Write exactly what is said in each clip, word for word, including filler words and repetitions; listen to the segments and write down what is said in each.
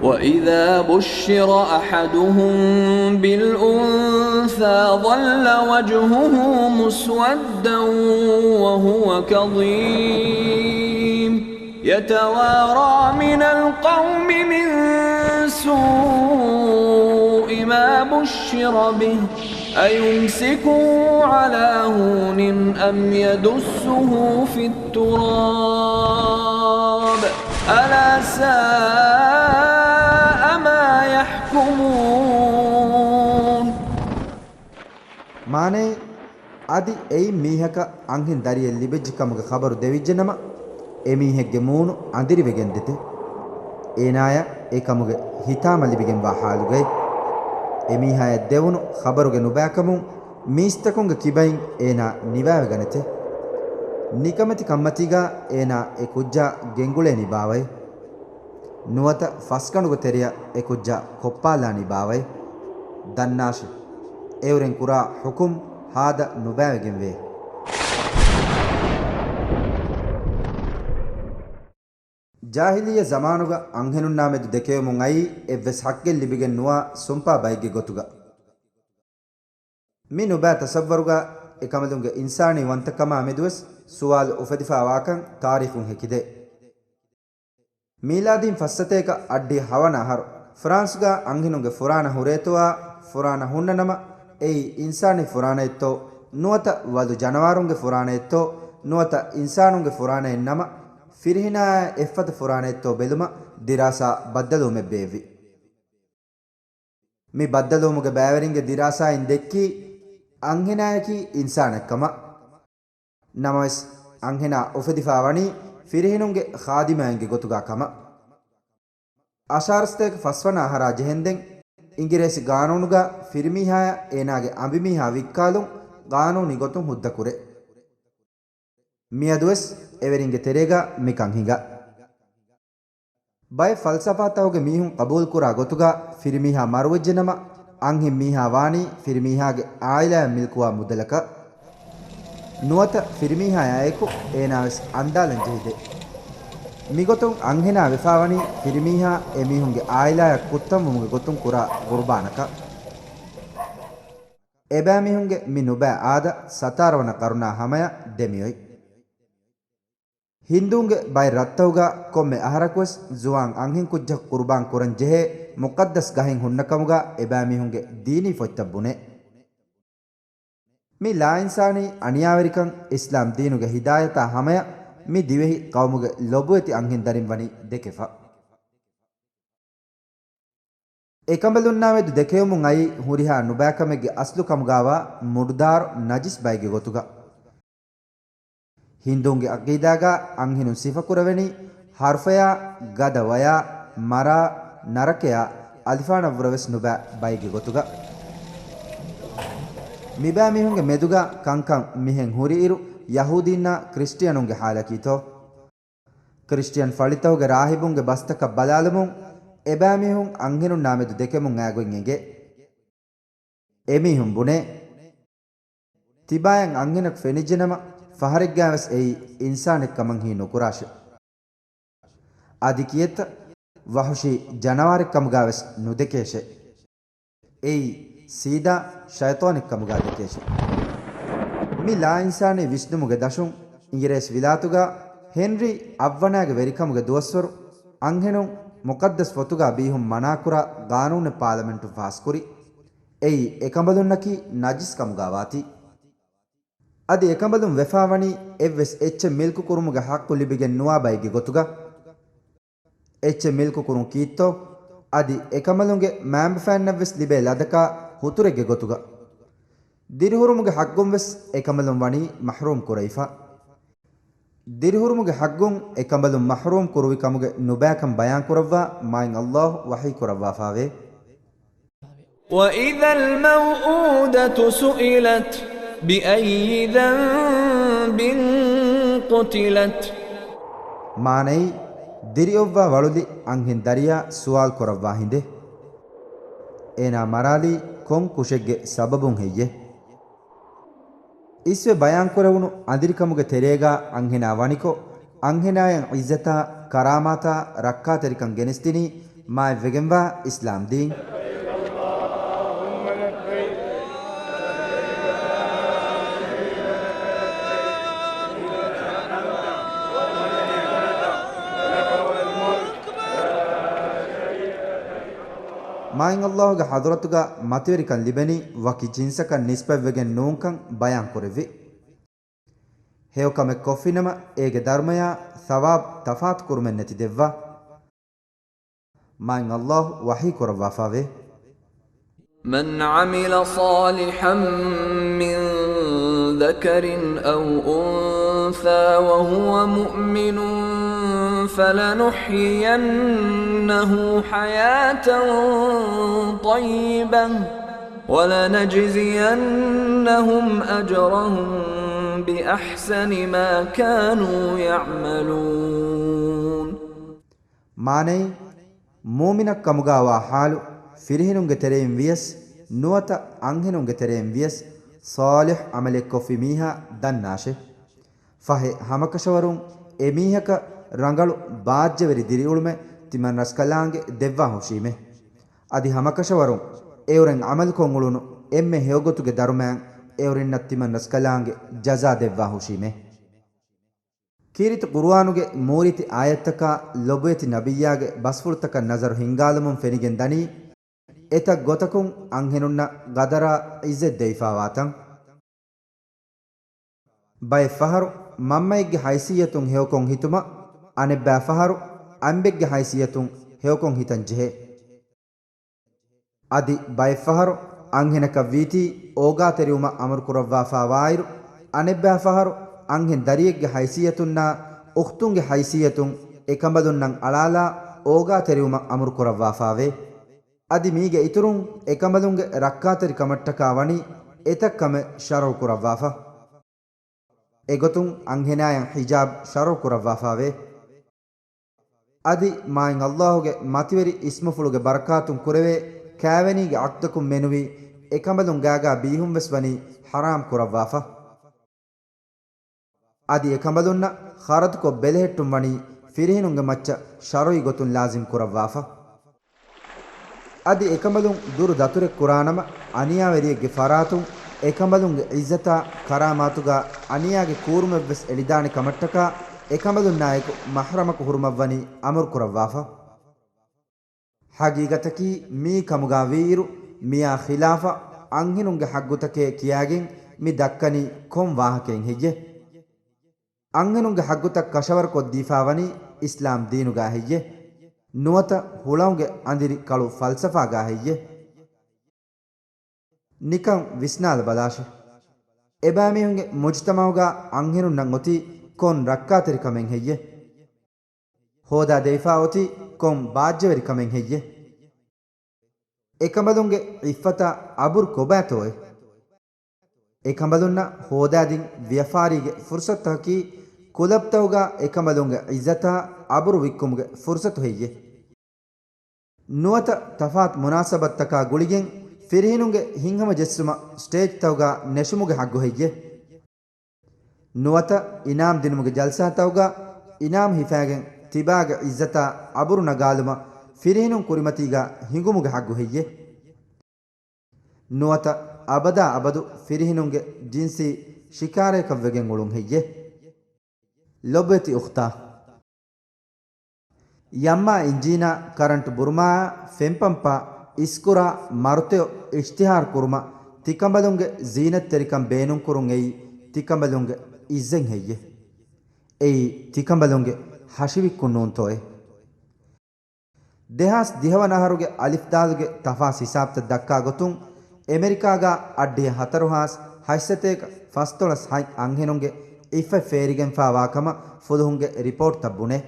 وإذا بشر أحدهم بالأنثى ظل وجهه مسودا وهو كظيم يتوارى من القوم من سوء ما بشر به أيمسكه على هون أم يدسه في التراب ألا ساء ما يحكمون. މާނައީ، އަދި އެއިން މީހަކަށް އަންހެން ދަރިއެއް ލިބިއްޖެ ކަމުގެ ޚަބަރު ދެވިއްޖެނަމަ، އެމީހެއްގެ މޫނު އަނދިރިވެގެންދެތެ. އޭނާޔަށް އެކަމުގެ ހިތާމަ ލިބިގެންވާ ޙާލުގައި، އެމީހާޔަށް ދެވުނު ޚަބަރުގެ ނުބައިކަމުން މީސްތަކުންގެ ކިބައިން އޭނާ ނިވާވެގަނެތެ. ނިކަމެތި ކަންމަތީގާ އޭނާ އެ ކުއްޖާ ގެންގުޅޭނީ ބާވައޭ؟ ނުވަތަ ފަސްގަނޑުގެ ތެރެއަށް އެ ކުއްޖާ ކޮއްޕާލާނީ ބާވައޭ؟ ދަންނާށި، އެއުރެން ކުރާ ޙުކުމް ހާދަ ނުބައިވެގެންވޭ. ޖާހިލިއްޔަ ޒަމާނުގަ އަންހެނުންނާމެދު ދެކެވެމުން އައީ އެއްވެސް ޙައްޤެއް ލިބިގެން ނުވާ ސުންޕާ ބައެއްގެ ގޮތުގަ. މި ނުބައި ތަޞައްވަރުގަ އެކަމަލުންގެ އިންސާނީ ވަންތަކަމާ މެދުވެސް ސުވާލު އުފެދިފާވާކަން ތާރީޚުން ހެކިދޭ. މީލާދީން ފައްސަތޭކަ އައްޑިހަ ހަވަނަ އަހަރު ފްރާންސްގަ އަންހެނުންގެ ފުރާނަ ހުރޭތޯއާ ފުރާނަ ހުންނަނަމަ، އެއީ އިންސާނީ ފުރާނައެއްތޯ، ނުވަތަ ވަލު ޖަނަވާރުންގެ ފުރާނައެއްތޯ، ނުވަތަ އިންސާނުންގެ ފުރާނައެއް ނަމަ، ފިރިހެނާއާ އެއްފަދަ ފުރާނައެއްތޯ ބެލުމަށް ދިރާސާ ބައްދަލުވުމެއް ބޭއްވި. މި ބައްދަލުވުމުގެ ބައިވެރިންގެ ދިރާސާއިން ދެއްކީ، އަންހެނާޔަކީ އިންސާނެއްކަމަށް. ނަމަވެސް، އަންހެނާ އުފެދިފާ ވަނީ ފިރިހެނުންގެ ޚާދިމާއިންގެ ގޮތުގާ ކަމަށް. އަށާރަސަތޭކަ ފަސްވަނަ އަހަރާ ޖެހެންދެން، އިނގިރޭސި ގާނޫނުގާ ފިރިމީހާޔާ އޭނާގެ އަނބިމީހާ ވިއްކާލުން ގާނޫނީ ގޮތުން ހުއްދަކުރޭ. މިއަދުވެސް އެވެރިންގެ ތެރޭގާ މިކަން ހިނގާ. ބައެއް ފަލްސަފާތަކުގެ މީހުން ޤަބޫލުކުރާ ގޮތުގާ ފިރިމީހާ މަރުވެއްޖެނަމަ، އަންހެން މީހާ ވާނީ ފިރިމީހާގެ އާއިލާއަށް މިލްކުވާ މުދަލަކަށް. ނުވަތަ ފިރިމީހާޔާއެކު އޭނާވެސް އަންދާލަން ޖެހިދޭ. މިގޮތުން އަންހެނާ ވެފާވަނީ ފިރިމީހާ އެމީހުންގެ އާއިލާޔަށް ކުއްތަންވުމުގެ ގޮތުން ކުރާ ޤުރުބާނަކަށް. އެބައިމީހުންގެ މި ނުބައި އާދަ ސަތާރަ ވަނަ ޤަރުނާ ހަމަޔަށް ދެމިއޮތް. ހިންދޫންގެ ބައެއް ރަށްތަކުގަ ކޮންމެ އަހަރަކުވެސް ޒުވާން އަންހެން ކުއްޖަކު ޤުރުބާން ކުރަން ޖެހޭ މުޤައްދަސް ގަހެއް ހުންނަ ކަމުގަ އެބައިމީހުންގެ ދީނީ ފޮތްތައް ބުނޭ. މި ލާއިންސާނީ އަނިޔާވެރިކަން އިސްލާމް ދީނުގެ ހިދާޔަތާ ހަމަޔަށް މި ދިވެހި ޤައުމުގެ ލޮބުވެތި އަންހެން ދަރިން ވަނީ ދެކެފަ. އެކަނބަލުންނާމެދު ދެކެވެމުން އައީ ހުރިހާ ނުބައިކަމެއްގެ އަސްލު ކަމުގާވާ މުޑުދާރު ނަޖިސް ބައެއްގެ ގޮތުގަ. ހިންދޫންގެ އަޤީދާގާ އަންހެނުން ސިފަކުރެވެނީ ހަރުފަޔާ، ގަދަ ވަޔާ، މަރާ، ނަރަކަޔާ، އަލިފާނަށްވުރެވެސް ނުބައި ބައެއްގެ ގޮތުގަ. މިބައިމީހުންގެ މެދުގަ ކަންކަން މިހެން ހުރިއިރު، ޔަހޫދީންނާ ކްރިސްޓިއަނުންގެ ޙާލަކީތޯ؟ ކްރިސްޓިއަން ފަޅިތަކުގެ ރާހިބުންގެ ބަސްތަކަށް ބަލާލުމުން، އެބައިމީހުން އަންހެނުންނާމެދު ދެކެމުން އައިގޮތް އެނގޭ. އެމީހުން ބުނޭ، ތިބާޔަށް އަންހެނަކު ފެނިއްޖެނަމަ، ފަހަރެއްގާވެސް އެއީ އިންސާނެއްކަމަށްހީ ނުކުރާށޭ. އަދި ކިއެއްތަ ވަޙުޝީ ޖަނަވާރެއްކަމުގާވެސް ނުދެކޭށޭ. އެއީ ސީދާ ޝައިޠާނެއްކަމުގާ ދެކޭށޭ. މި ލާއިންސާނީ ވިސްނުމުގެ ދަށުން އިނގިރޭސި ވިލާތުގާ ހެންރީ އަށްވަނައިގެ ވެރިކަމުގެ ދުވަސްވަރު އަންހެނުން މުޤައްދަސް ފޮތުގާ ބީހުން މަނާކުރާ ގާނޫނެއް ޕާލަމެންޓުން ފާސްކުރި. އެއީ އެކަނބަލުންނަކީ ނަޖިސް ކަމުގާ ވާތީ. އަދި އެކަނބަލުން ވެފާވަނީ އެއްވެސް އެއްޗެއް މިލްކުކުރުމުގެ ޙައްޤު ލިބިގެން ނުވާ ބައެއްގެ ގޮތުގަ. އެއްޗެއް މިލްކުކުރުން ކީއްތޯ؟ އަދި އެކަނބަލުންގެ މައިންބަފައިންނަށްވެސް ލިބޭ ލަދަކާ ހުތުރެއްގެ ގޮތުގަ. ދިރިހުރުމުގެ ޙައްޤުންވެސް އެކަނބަލުން ވަނީ މަޙްރޫމް ކުރެވިފަ. ދިރިހުރުމުގެ ޙައްޤުން އެކަނބަލުން މަޙްރޫމް ކުރުވި ކަމުގެ ނުބައިކަން ބަޔާންކުރައްވާ މާތް ﷲ ވަޙީ ކުރައްވާފާވޭ. وإذا الموءودة سئلت بأي ذنب قتلت. މާނައީ، ދިރިއޮއްވާ ވަޅުލި އަންހެން ދަރިޔާ ސުވާލު ކުރައްވާ ހިނދެއް. އޭނާ މަރާލީ ކޮން ކުށެއްގެ ސަބަބުން ހެއްޔެވެ؟ އިސްވެ ބަޔާންކުރެވުނު އަނދިރިކަމުގެ ތެރޭގާ އަންހެނާ ވަނިކޮށް، އަންހެނާޔަށް ޢިއްޒަތާ، ކަރާމާތާ، ރައްކާތެރިކަން ގެނެސްދިނީ މާތްވެގެންވާ އިސްލާމް ދީން. މާތް ﷲ ގެ ޙަޟްރަތުގަ މަތިވެރިކަން ލިބެނީ ވަކި ޖިންސަކަށް ނިސްބަތްވެގެން ނޫންކަން ބަޔާން ކުރެއްވި. ހެޔޮ ކަމެއް ކޮށްފިނަމަ، އޭގެ ދަރުމަޔާ ޘަވާބު ތަފާތު ކުރުމެއް ނެތި ދެއްވާ. މާތް ﷲ ވަޙީ ކުރައްވާފާވޭ. من عمل صالحا من ذكر أو أنثى وهو مؤمن فلنحيينه حياة طيبة ولنجزينهم أجرهم بأحسن ما كانوا يعملون. މާނައީ، މޫމިނަށް ކަމުގާވާ ޙާލު، ފިރިހެނުންގެ ތެރެއިން ވިޔަސް، ނުވަތަ އަންހެނުންގެ ތެރެއިން ވިޔަސް، ޞާލިޙް ޢަމަލެއް ކޮށްފި މީހާ ދަންނާށެ. ފަހެ، ހަމަކަށަވަރުން އެމީހަކަށް ރަނގަޅު ބާއްޖަވެރި ދިރިއުޅުމެއް ތިމަން ރަސްކަލާނގެ ދެއްވާހުށީމޭ. އަދި ހަމަކަށަވަރުން އެއުރެން ޢަމަލުކޮށް އުޅުނު އެންމެ ހެޔޮގޮތުގެ ދަރުމައިން އެއުރެންނަށް ތިމަން ރަސްކަލާނގެ ޖަޒާ ދެއްވާހުށީމޭ. ކީރިތި ޤުރުއާނުގެ މޫރިތި އާޔަތްތަކާ ލޮބުވެތި ނަބިއްޔާގެ ބަސްފުޅުތަކަށް ނަޒަރު ހިންގާލަމުން ފެނިގެން ދަނީ، އެތައް ގޮތަކުން އަންހެނުންނަށް ގަދަރާ ޢިއްޒަތް ދެވިފާވާތަން. ބައެއް ފަހަރު މަންމައެއްގެ ހައިސިއްޔަތުން ހެޔޮކޮން ހިތުމަށް، އަނެއްބައި ފަހަރު އަނބެއްގެ ހައިސިއްޔަތުން ހެޔޮކޮން ހިތަން ޖެހޭ. އަދި ބައެއްފަހަރު އަންހެނަކަށް ވީތީ އޯގާތެރިވުމަށް އަމުރުކުރައްވާފާވާއިރު، އަނެއްބައިފަހަރު އަންހެން ދަރިއެއްގެ ހައިސިއްޔަތުންނާ އުޚްތުންގެ ހައިސިއްޔަތުން އެކަނބަލުންނަށް އަޅާލާ އޯގާތެރިވުމަށް އަމުރުކުރައްވާފާވޭ. އަދި މީގެ އިތުރުން އެކަނބަލުންގެ ރައްކާތެރިކަމަށްޓަކާ ވަނީ އެތައް ކަމެއް ޝަރުޢުކުރައްވާފަ. އެގޮތުން އަންހެނާޔަށް ޙިޖާބް ޝަރުޢުކުރައްވާފާވޭ. އަދި މާތް ﷲ ގެ މަތިވެރި އިސްމުފުޅުގެ ބަރަކާތުން ކުރެވޭ ކާވެނީގެ ޢަޤްދަކުން މެނުވީ އެކަނބަލުން ގާގާ ބީހުން ވެސް ވަނީ ޙަރާމް ކުރައްވާފަ. އަދި އެކަނބަލުންނަށް ޚަރަދުކޮށް ބެލެހެއްޓުން ވަނީ ފިރިހެނުންގެ މައްޗަށް ޝަރުޢީ ގޮތުން ލާޒިމް ކުރައްވާފަ. އަދި އެކަނބަލުން ދުރު ދަތުރެއް ކުރާނަމަ، އަނިޔާވެރިއެއްގެ ފަރާތުން އެކަނބަލުންގެ ޢިއްޒަތާ ކަރާމާތުގާ އަނިޔާގެ ކޫރުމެއްވެސް އެޅިދާނެ ކަމަށްޓަކާ، އެކަނބަލުންނާއެކު މަޙްރަމަކު ހުރުމަށްވަނީ އަމުރުކުރައްވާފަ. ޙަޤީޤަތަކީ، މިއީ ކަމުގާ ވީއިރު، މިއާ ޚިލާފަށް އަންހެނުންގެ ޙައްޤުތަކޭ ކިޔާގެން މި ދައްކަނީ ކޮން ވާހަކައެއް ހެއްޔެ؟ އަންހެނުންގެ ޙައްޤުތައް ކަށަވަރުކޮށްދީފާވަނީ އިސްލާމް ދީނުގާ ހެއްޔެ؟ ނުވަތަ ހުޅަނގުގެ އަނދިރި ކަޅު ފަލްސަފާގާ ހެއްޔެ؟ ނިކަން ވިސްނާލަބަލާށެ. އެބައިމީހުންގެ މުޖްތަމަޢުގާ އަންހެނުންނަށް އޮތީ ކޮން ރައްކާތެރިކަމެއް ހެއްޔެ؟ ހޯދާ ދެވިފާ އޮތީ ކޮން ބާއްޖަވެރިކަމެއް ހެއްޔެ؟ އެކަނބަލުންގެ ޢިއްފަތާ އަބުރު ކޮބާތޯއޭ؟ އެކަނބަލުންނަށް ހޯދާދިން ވިޔަފާރީގެ ފުރުޞަތުތަކަކީ، ކުލަބްތަކުގާ އެކަނބަލުންގެ ޢިއްޒަތާ އަބުރު ވިއްކުމުގެ ފުރުޞަތު ހެއްޔެ؟ ނުވަތަ ތަފާތު މުނާސަބަތުތަކާ ގުޅިގެން ފިރިހެނުންގެ ހިތްހަމަޖެއްސުމަށް ސްޓޭޖްތަކުގާ ނެށުމުގެ ޙައްޤު ހެއްޔެ؟ ނުވަތަ އިނާމް ދިނުމުގެ ޖަލްސާތަކުގާ އިނާމް ހިފާގެން ތިބާގެ ޢިއްޒަތާ އަބުރު ނަގާލުމަށް ފިރިހެނުން ކުރިމަތީގާ ހިނގުމުގެ ޙައްޤު ހެއްޔެ؟ ނުވަތަ އަބަދާ އަބަދު ފިރިހެނުންގެ ޖިންސީ ޝިކާރަޔަކަށްވެގެން އުޅުން ހެއްޔެ؟ ލޮބުވެތި އުޚްތާ، ޔަންމާ އިންޖީނާ ކަރަންޓު ބުރުމާއާ ފެންޕަމްޕާ އިސްކުރާ މަރުތެޔޮ އިޝްތިހާރު ކުރުމަށް ތިކަނބަލުންގެ ޒީނަތްތެރިކަން ބޭނުންކުރުން އެއީ ތިކަނބަލުންގެ ޢިއްޒަތް ހެއްޔެ؟ އެއީ ތިކަނބަލުންގެ ހަށިވިއްކުން ނޫންތޯއޭ؟ ދެހާސް ދިހަވަނަ އަހަރުގެ އަލިފްދާލުގެ ތަފާސް ހިސާބުތައް ދައްކާ ގޮތުން، އެމެރިކާގާ އަށްޑިހަ ހަތަރު ހާސް ހަތްސަތޭކަ ފަސްދޮޅަސް ހަތް އަންހެނުންގެ ޢިއްފަތް ފޭރިގެންފާވާ ކަމަށް ފުލުހުންގެ ރިޕޯޓްތައް ބުނޭ.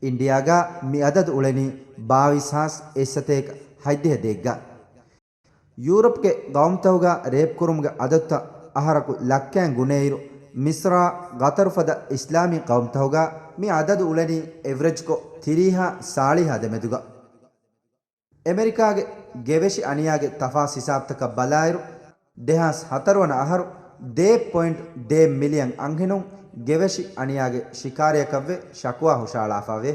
އިންޑިއާގާ މި އަދަދު އުޅެނީ ބާވީސް ހާސް އެއްސަތޭކަ ހަތްދިހަ ދޭއްގަ. ޔޫރަޕްގެ ގައުމުތަކުގާ ރޭޕްކުރުމުގެ އަދަދުތައް އަހަރަކު ލައްކައިން ގުނޭއިރު، މިޞްރާ، ގަތަރު ފަދަ އިސްލާމީ ގައުމުތަކުގާ މި އަދަދު އުޅެނީ އެވްރެޖްކޮށް ތިރީހާ ސާޅީހާ ދެމެދުގަ. އެމެރިކާގެ ގެވެށި އަނިޔާގެ ތަފާސް ހިސާބުތަކަށް ބަލާއިރު، ދެހާސް ހަތަރު ވަނަ އަހަރު ދޭއް ޕޮއިންޓް ދޭއް މިލިއަން އަންހެނުން ގެވެށި އަނިޔާގެ ޝިކާރަޔަކަށްވެ ޝަކުވާ ހުށައަޅާފަވޭ.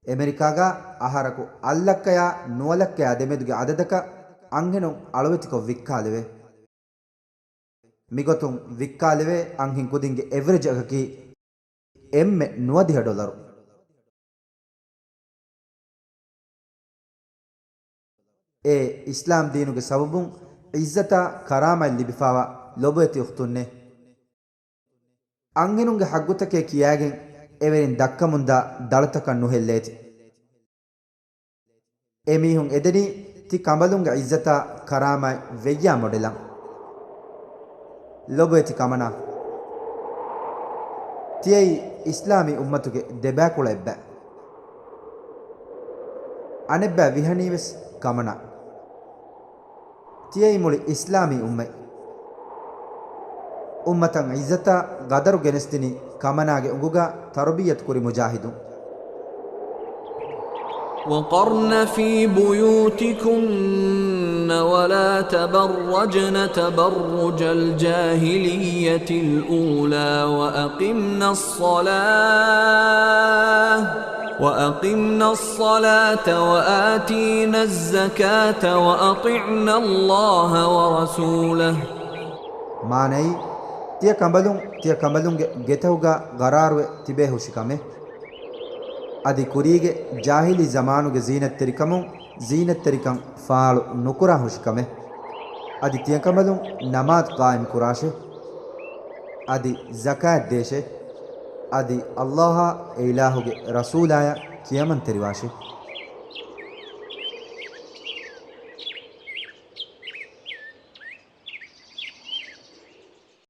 އެމެރިކާގަ އަހަރަކު އަށްލައްކަޔާ ނުވަލައްކަޔާ ދެމެދުގެ އަދަދަކަށް އަންހެނުން އަޅުވެތިކޮށް ވިއްކާލެވޭ. މިގޮތުން ވިއްކާލެވޭ އަންހެން ކުދިންގެ އެވްރެޖް އަކަކީ އެންމެ ނުވަދިހަ ޑޮލަރު. އެ އިސްލާމް ދީނުގެ ސަބަބުން އިއްޒަތާ ކަރާމަތް ލިބިފާވާ ލޮބުވެތި އުޚްތުންނޭ. އަންހެނުންގެ ހައްގުތަކޭ ކިޔާގެން އެވެރިން ދައްކަމުންދާ ދަޅަތަކަށް ނުހެއްލޭތި. އެމީހުން އެދެނީ ތި ކަނބަލުންގެ އިއްޒަތާ ކަރާމަތް ވެއްޔާ މޮޑެލަށް. ލޮބުވެތި ކަމަނާ، ތިޔައީ އިސްލާމީ އުއްމަތުގެ ދެބައިކުޅަ އެއްބައި. އަނެއްބައި ވިހަނީވެސް ކަމަނާ. ތިޔައީ މުޅި އިސްލާމީ އުއްމަތް. އުއްމަތަށް އިއްޒަތާ ގަދަރު ގެނެސްދިނީ ކަމަނާގެ އުނގުގަ ތަރުބިއްޔަތު ކުރި މުޖާހިދުން. وقرن في بيوتكن ولا تبرجن تبرج الجاهلية الأولى وأقمن الصلاة وأقمن الصلاة وآتين الزكاة وأطعن الله ورسوله. މާނައީ، ތިޔަ ކަނބަލުން ތިޔަ ކަނބަލުންގެ ގެތަކުގަ ގަރާރުވެ ތިބޭ ހުށި ކަމެއް. އަދި ކުރީގެ ޖާހިލީ ޒަމާނުގެ ޒީނަތްތެރިކަމުން ޒީނަތްތެރިކަން ފާޅު ނުކުރާ ހުށި ކަމެއް. އަދި ތިޔަ ކަނބަލުން ނަމާދު ޤާއިމް ކުރާށޭ. އަދި ޒަކާތް ދޭށޭ. އަދި ﷲ އާ އެ އިލާހުގެ ރަސޫލާޔަށް ކިޔަމަންތެރިވާށޭ.